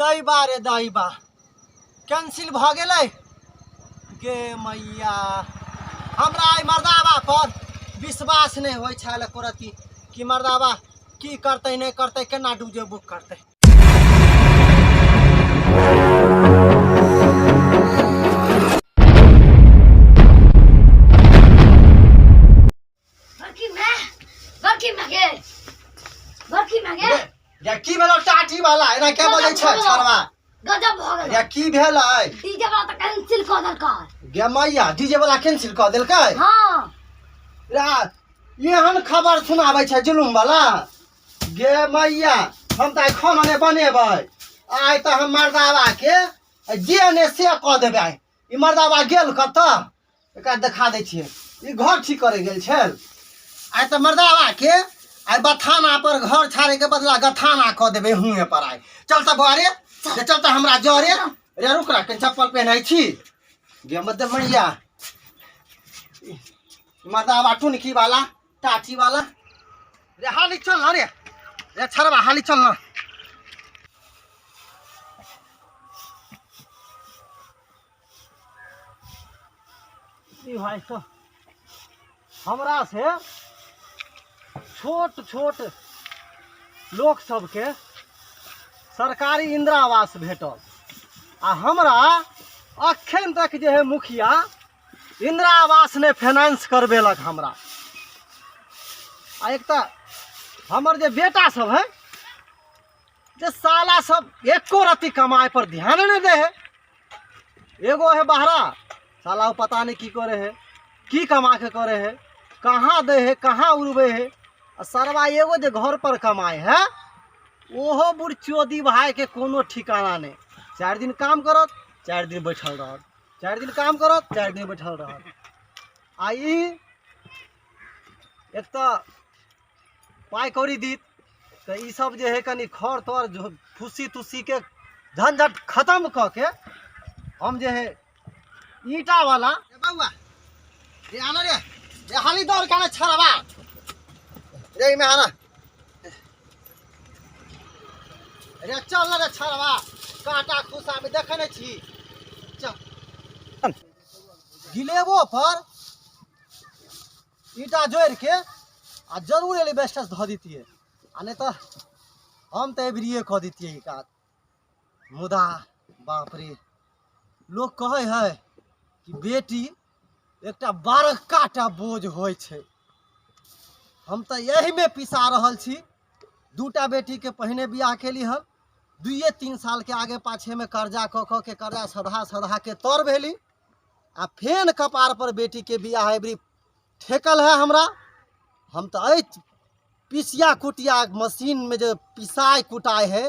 दैबा रे दैबा, कैंसिल भऽ गेलै। गे मैया, हमरा एहि मर्दाबा पर विश्वास नहि होइ छल एको रत्ती कि मर्दाबा की करतै नहि करतै, केना डीजे बुक करतै। बड़की माय, बड़की माय गे, बड़की माय गे। या की भेलो टाटी वाला, एना के बजै छै छड़वा? गजब भऽ गेल। या की भेलै? डीजे वाला तऽ कैंसिल कऽ देलकै। गे मैया, डीजे वाला कैंसिल कऽ देलकै? हाँ। रा एहन खबर सुनाबै छै जुलुम वाला। गे मैया, हम तऽ आइ खाना नहि बनेबै, आइ तऽ हम मर्दाबा के जे ने से कऽ देबै। आइ ई मर्दाबा गेल कतऽ, एकरा देखा दै छियै। ई घर ठीक करे गेल छल। आइ तऽ मर्दाबा के आइ बथाना पर घर छाड़े के बदला गथाना कऽ देबै हुएं पर आइ। चल तऽ बौआ रे, रे चल तऽ हमरा जरे रे, रुक रा, कनि चप्पल पहिनै छी। गे मत मैया, मर्दाबा टुनकी वाला टाटी वाला रे, हाली चल ना रे, रे छड़वा हाली चल ना। ई भाई तो हमरा से छोट छोट लोक सबके सरकारी इंदिरा आवास भेटल आ हमरा अखन तक जे है मुखिया इंदिरा आवास नहि फाइनेंस करबेलक हमरा। आ एक तऽ हमर जे बेटा सब है जे साला सब एको रत्ती कमाए पर ध्यान नहि दे है। एगो है बहरा साला, वो पता नहीं की करे है, की कमा के करे है, कहाँ दे है, कहाँ उड़बे है। आ सरवा एगो जे घर पर कमाए है ओहो बुढ़चोदी भाई के कोनो ठिकाना नहीं। 4 दिन काम करत, 4 दिन बैठल रहत, 4 दिन काम करत, 4 दिन बैठल रहत। आ ई एक तऽ पाइ कौड़ी दीत तऽ ई सब जे है कनि खर तर फुस्सी तुस्सी के झंझट खत्म कऽ के हम जे है ईटा वाला। ए बौआ रे, आना रे, रे हाली दौड़ के आना छड़वा रे, इमे आना रे, चल ना रे छड़वा, कांटा खुसा में देखे नहीं छी। चल गिलेबो पर ईटा जोड़ि के आ जरूर एलिबेस्टस धऽ दितियै, आ नहि तऽ हम तऽ एबरिए कऽ दितियै ई काज। मुदा बाप रे, लोक कहै है कि बेटी एकटा बड़का टा बोझ होइ छै। हम तऽ एहिमे पिसा रहल छी। 2टा बेटीके पहिने बियाह केली हन, 2-3 सालके आगे पाछेमे कर्जा कऽ कऽ के कर्जा सधा सधा के तर भेली, आ फेन कपार पर बेटीके बियाह एबरी ठेकल है हमरा। हम तऽ एहि पिसिया कुटिया मशीनमे जे पिसाइ कुटाइ है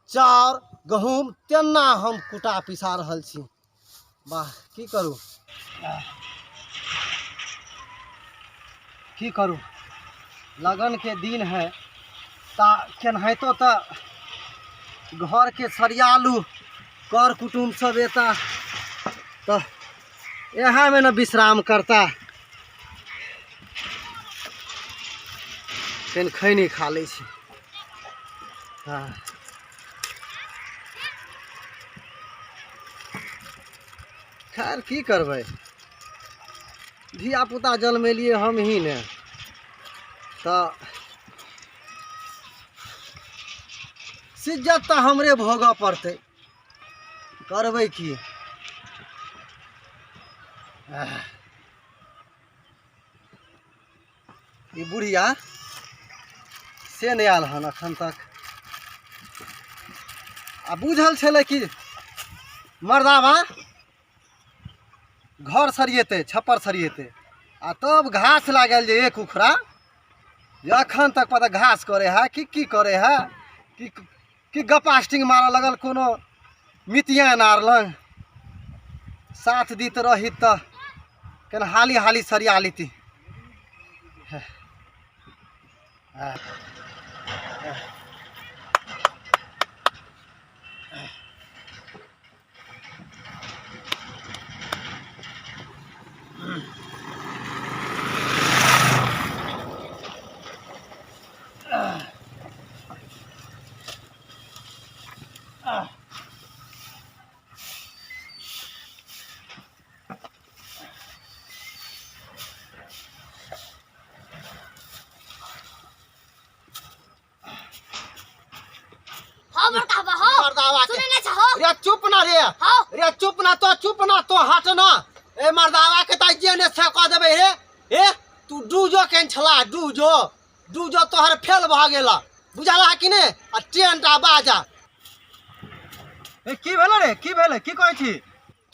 चाउर गहूँम, तेना हम कुटा पिसा रहल छी। वाह, की करू की करू, लगन के दिन है ता केनाहितो तऽ घर के सरियालू, कर कुटुम्ब सब एता तऽ यहाँ में न विश्राम करता। फेन खैनी खा लै छी। हाँ, खैर की करबै, धियापुता जन्मेलियै हम ही ने, तऽ सिज्जत तऽ हमरे भोगऽ पड़तै, करबै की। ई बुढ़िया से नहि आयल हन एखन तक। आ बुझल छलै कि मर्दाबा घर सरियेतै, छप्पर सरियेतै, आ तब घास लागल जे एक उखड़ा, जे एखन तक पता घास करे है कि की करे है, कि कि गपास्टिंग मारऽ लगल कोनो मितियान आर लग। साथ दित रही तऽ केना हाली हाली सरिया लेती। मर्दावा के सुनै नै छहो रे चुप ना रे हाँ। रे चुप ना तो चुप ना तो हट ना ए मर्दावा के त जे ने से कह देबै रे ए तू डूजो केन छला डूजो डूजो तोहर फेल भ गेला बुझला कि ने आ टेंट आ बाजा ए की भेलै रे की भेलै की कहै छी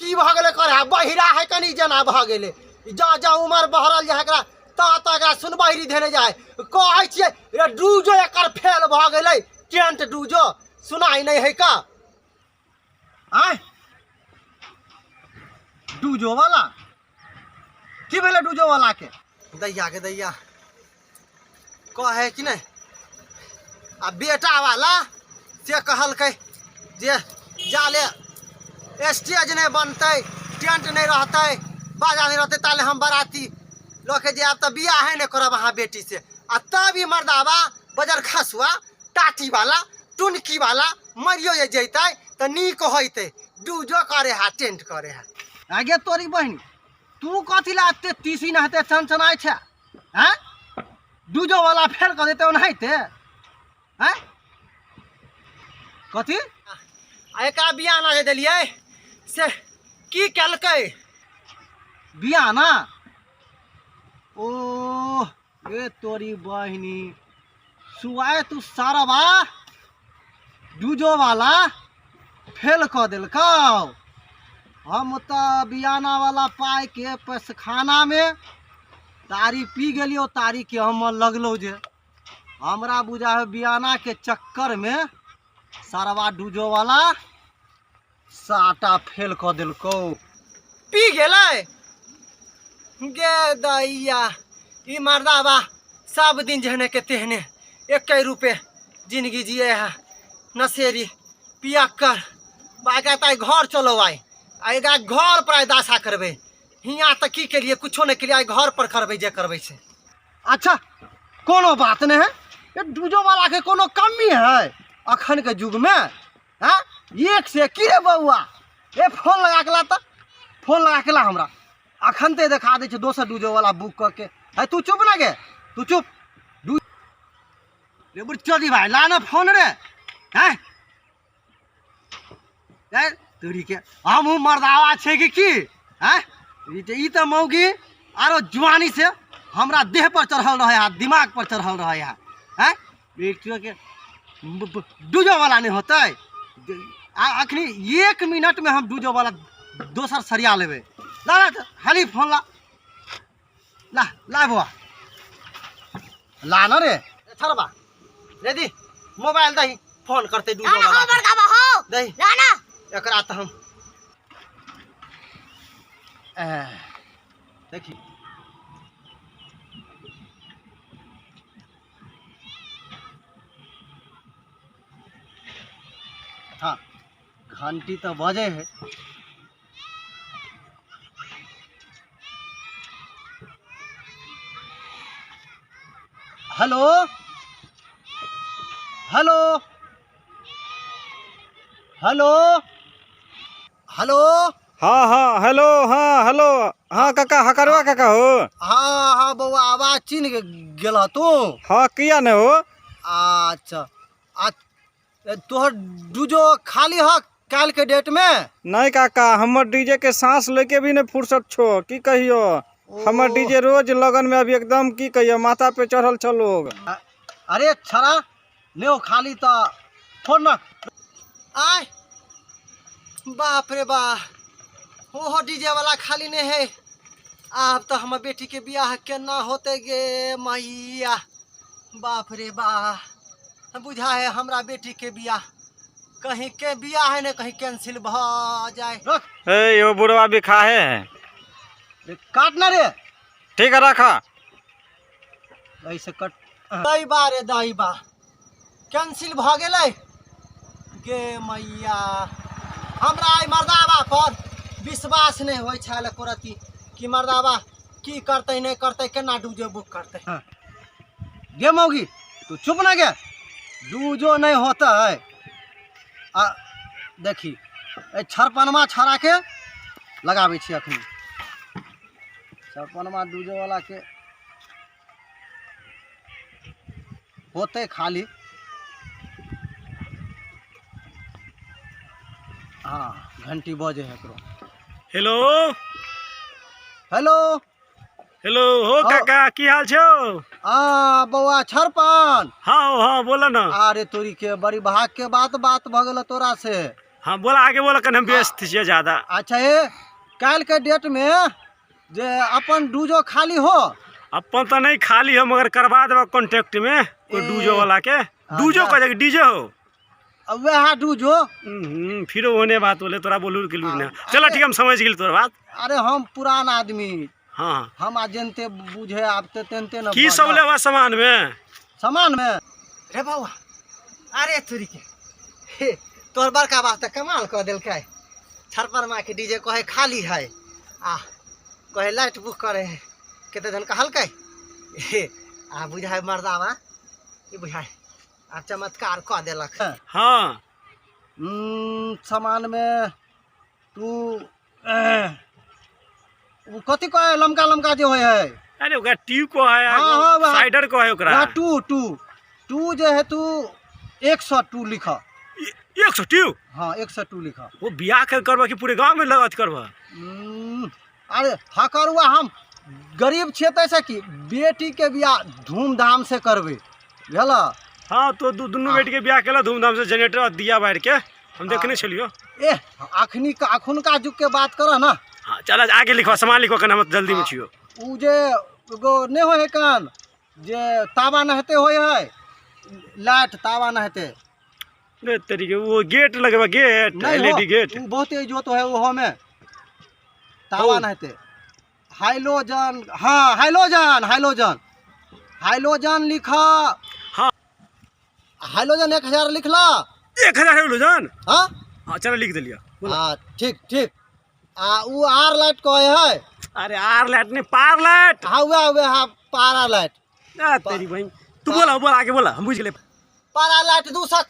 की भऽ गेलै कर बहिरा है कनी जेना भऽ गेलै जा जा उमर बहरल जाय एकरा ता ता एकरा सुनबहिरी धेने जाय कहै छियै रे डूजो एकर फेल भऽ गेलै टेंट डूजो सुनाइ नहि है का आँय डूजो वाला की भेलै डूजो वाला के दैया के दैया कहै कि नहि आ बेटा वाला से कहलकै जे जाले स्टेज नहि बनतै टेंट नहि रहतै बाजा नहि रहतै ताले हम बराती लऽ के जायब तऽ बियाहे नहि करब अहाँ बेटी से आ तब ई मर्दाबा बजर खसुआ टाटी वाला टुनकी वाला मरियो जे जैतै तऽ नीक होइतै डूजो करे है टेंट करे है आगे तोरी बहिन तू कथी ला एते तीसी नहते चनचनाइ छै हैं डूजो वाला फेल कऽ देतै ओनाहिते हैं कथी आ एकरा बियाना जे देलियै से की केलकै बियाना ओ ए तोरी बहिनी सुआए तू सारबा डूजो वाला फेल कऽ देलकौ हम तऽ बियाना वाला पाइके पैसखानामे तारी पी गेलियौ तारी के हम लगलौ जे हमरा बुझा है बियाना के चक्कर में सारवा डूजो वाला साटा फेल कऽ देलकौ पी गेलै गे दैया ई मर्दाबा सब दिन जेहने के तेहने एके रूपे जिंदगी जिए है नशेरी पियक्कर बाका ताई घर चलो आइ आ एकरा घर पर आइ दासा करबै हियाँ तऽ की केलिए कुछो नहि केलिए आइ घर पर करबै जे करबै से अच्छा कोनो बात नहि है ये डूजो वाला के कोनो कमी है अखन के युग में हैं एक से की रे बौआ ए फोन लगा के ला तऽ फोन लगा के ला हमरा अखन ते देखा दै छै दोसर डूजो वाला बुक कऽ के है तू चुप ना गे तू चुप do रे बुढ़चोदी भाई ला ना फोन रे हैं ए तोरी के हमहूँ मर्दावा छै कि की हैं ई तऽ मौगी आरो जुआनी से हमरा देह पर चढ़ल रहे है दिमाग पर चढ़ल रहे है हैं के डूजो वाला नहीं होतै आ अखनी एक मिनट में हम डूजो वाला दोसर सरिया लेबै ला ला हाली फोन ला ला ला बौआ ला न रे छरबा रे दी मोबाइल दही फोन करते डूजो ना ना हो वाला के। बड़का बा हो दही ना ना एकरा तऽ हम देखी हाँ घंटी तऽ बजे है हेलो हेलो हेलो हेलो हाँ हाँ हेलो हाँ हेलो हाँ काका हकरवा काका हो हाँ हाँ बौआ आवाज चिन्ह गेल तू हाँ किया नहीं हो अच्छा आ तोहर डूजो खाली ह काल्हि के डेट में नहीं काका हमर डीजे के सांस लेके भी नहीं फुर्सत छो की कहियो हमर डीजे रोज लगन में अभी एकदम की कहियो माथा पे चढ़ल छ लोग अरे छड़ा ने हो खाली तो फोन रख आय बाप रे बा ओहो डीजे वाला खाली नहीं है आब तो हमर बेटी के बियाह केना होते गे मैया बाप रे बा बुझा है हमरा बेटी के बियाह कहीं के बियाह है ने कहीं कैंसिल भ जाए रख ए यो बुढ़वा भी खाए है रे, काट ना रे ठीक है रखा ऐसे कट दाई बा रे दाई बा कैंसिल भ गेलै गे मैया हमरा एहि मर्दाबा पर विश्वास नहि होइ छल एको रत्ती कि मर्दाबा की करतै नहि करतै केना डूजो बुक करतै गे मौगी तू चुप ना गे डूजो नहीं होता है आ देखी एहि छरपनमा छड़ाके लगाबै छी अखनी छरपनमा डूजो वाला के होतै खाली हाँ घंटी बजे है एकरो। हेलो हेलो हेलो हो काका की हाल छौ? आ बौआ छरपन। हाँ हाँ बोला ना। अरे तोरी के बड़ी भाग के बात बात भ गेल तोरा से। हाँ बोला आगे बोला, कन हम व्यस्त छियै ज्यादा। अच्छा ए काल्हि के डेट में जे अपन डूजो खाली हो? अपन तो नहीं खाली हो, मगर करवा देबा कॉन्टेक्ट में कोई डूजो वाला के। डूजो कह डीजे हो वह डूजो। फिर ओने बात बोले तोरा बोलू के लूर ना। चलो ठीक हम समझ गेल तोरा बात। अरे हम पुरान आदमी। हाँ हम आ जनते बुझे आब ते तेनते न की सब लेबा सामान में? सामान में रे बौआ अरे तोरी के तोर बड़का बात कमाल कह देलकै। छरपर माँ के डीजे कहे खाली है आ कहे लाइट बुक करे है, कते जन कहलकै। आ बुझाय मर्दावा ई बुझाय आ चमत्कार कह देलक। हाँ सामान में तू वो कथी कहे लमका लमका जे होय है? अरे ओकरा ट्यूब को है, हाँ, हाँ, साइडर को है ओकरा। टू टू टू जे है तू 102 लिख। 102? हाँ 102 लिख। वो बियाह के करबा कि पूरे गांव में लगत करबा? अरे हाँ करुआ, हम गरीब छियै तैसे कि बेटी के बियाह धूमधाम से करबै बुझल। हाँ तो दुनू बेटी के बियाह केला धूमधाम से, जनरेटर और दिया बार के हम देखने छलियो। ए अखनी का अखुनका जुग के बात कर ना। हाँ चल आगे लिखवा सामान लिखवा कन हम जल्दी में छियो। उ जे एगो नहीं होय है कान जे तावा नहते होय है लाइट तावा नहते रे तरीके वो गेट लगेबा, गेट एलईडी गेट उ बहुत इजोत है ओहो में तावा नहते। हाइलोजन, हाँ हाइलोजन हाइलोजन हाइलोजन लिखा। हाँ हाइलोजन 1000 लिखला। 1000 हाइलोजन? हाँ हाँ चलो लिख दिलिया। हाँ ठीक ठीक। आ उ आर लाइट कहे है? अरे आर लाइट नहीं पार लाइट। हाँ वह वह हाँ पारा लाइट। आ तेरी बहन तू बोला बोला आगे बोला हम बुझ गेले। पारा लाइट 200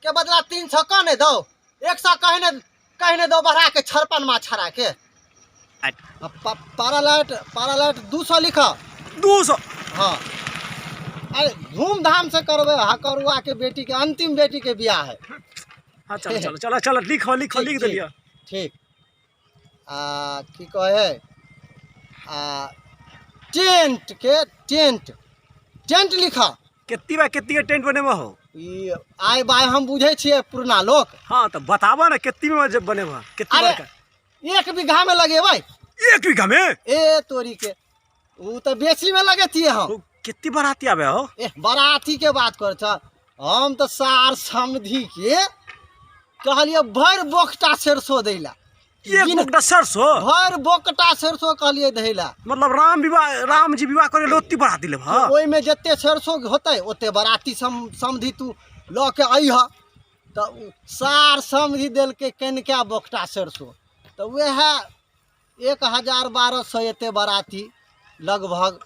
के बदला 300 कहने दो, 100 कहने कहने दो बढ़ा के छरपन मा छड़ा के। पारा लाइट पारा लाइट 200 लिखा। 200? हाँ अरे धूमधाम से करबे हकरुआ के बेटी के अंतिम बेटी के बियाह है। हाँ चलो चलो चलो चलो लिखो लिखो लिख दिलिया। ठीक। आ की कहे आ टेंट के टेंट टेंट लिखा। कितनी बार कितनी के टेंट बनेबा हो? ई आइ बाय हम बुझे छियै पुरना लोक। हाँ तो बताबा ना कितनी में जब बनेबा कितनी बार का? 1 बीघा में लगेबै। 1 बीघा में? ए तोरी के उ तो बेसी में लगेतियै हम। कितनी बाराती आबे हो? ए बाराती के बात कर छ, हम तो सार समधी के कहलिए भरि बोकटा सरसों दैला। 1 बोकटा सरसों? भरि बोकटा सरसों कहलिए दैला। मतलब राम विवाह राम जी विवाह करे ओत्ती बाराती लेब। हाँ ओहि में जते सरसों होतै ओते बाराती समधी तू लऽ के अइह। तऽ सार समधी देलकै कनिका बोकटा सरसों, तऽ वएह 1000-1200 एते बाराती लगभग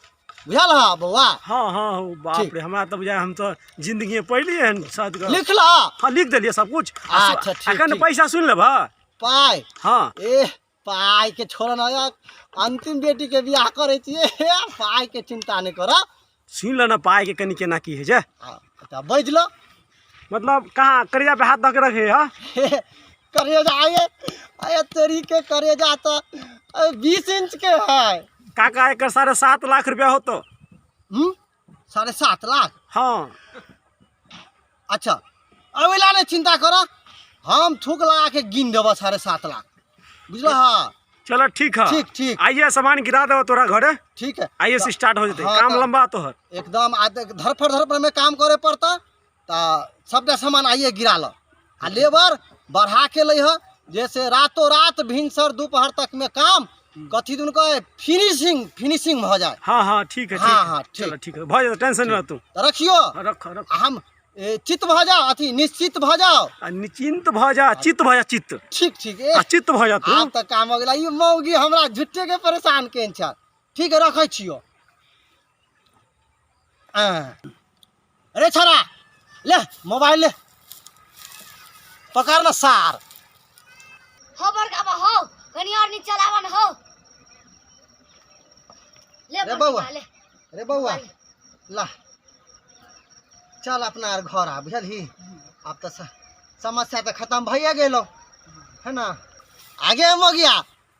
बुझल हा बौआ। हाँ हाँ बाप रे हमरा तो बुझाय हम तो जिंदगी में पहली एहन शादी कर लिखला? हाँ लिख देलिए सब कुछ। अच्छा ठीक। अखन पैसा सुन लेबा पाइ? हाँ ए पाइ के छोड़ ना, अंतिम बेटी के बियाह करै छियै, पाइ के चिंता नहीं कर। सुन ल ना पाइ के कनी केना की है जे। अच्छा बजि ल। मतलब कहाँ करेजा पे हाथ धऽ के रखे। हाँ करेजा आये आये तेरी के करेजा तो 20 इंच के है काका। एक 7.5 लाख रुपया हो तो 7.5 लाख? हाँ अच्छा अबेला नहीं चिंता कर, हम थूक लगा के गिन देब 7.5 लाख बुझल। हाँ चलो ठीक है ठीक ठीक। आइए सामान गिरा देब तोरा घरे। ठीक है आइए से स्टार्ट हो जते। हाँ, काम लंबा तोहर एकदम। धरफड़ धरफड़ में काम करे पड़ता तो सबटा सामान आइए गिरा ल आ लेबर बढ़ा के लह, जैसे रातों रात भिनसर दोपहर तक में काम कथी दिन कहे फिनिशिंग फिनिशिंग भ जाए। हाँ हाँ ठीक है। हाँ हाँ ठीक। चलो ठीक है भ जाए, टेंशन न तू रखियो। रख रख। हम चित्त भ जाओ अथी निश्चित भ जाओ। निश्चिंत भ जा, चित्त भ जा, चित्त। ठीक ठीक। ए चित्त भ जा तू। आब तऽ काम हो गेला। ई मौगी हमरा झुट्टे के परेशान केने छल। ठीक है रखै छियो। अरे छोरा ले मोबाइल ले पकड़ ल सार। हो बड़का बा हो कनी और नीचे लावन हो। ले रे बौआ रे बौआ ला चल अपना आर घर आ बुझलही। आब तऽ समस्या तऽ खत्म भइए गेलो। है ना। आगे मगिया,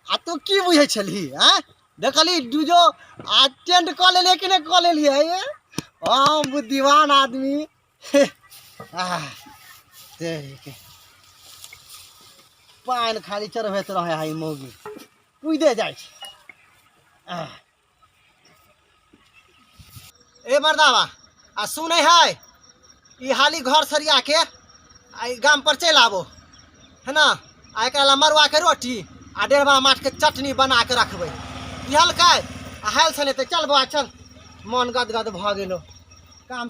आ तू की बुझै छलही? आँय, देखली डूजो आ टेंट कऽ लेलियै कि नहि कऽ लेलियै? हम बुद्धिमान आदमी। आह, तेरीके पानि खाली चढ़बैत रहै है ई मौगी, कुदे जाइ छै। आह। ए मर्दाबा, आ सुनै है, ई हाली घर सरिया के आ ई गाम पर चलि आबो, है ना। आ एकरा ला मड़ुआ के रोटी आ डेढ़बा माठ के चटनी बना के रखबै, बुझलकै? आ हाल छलै तऽ चल बौआ चल, मन गदगद भऽ गेलो काम।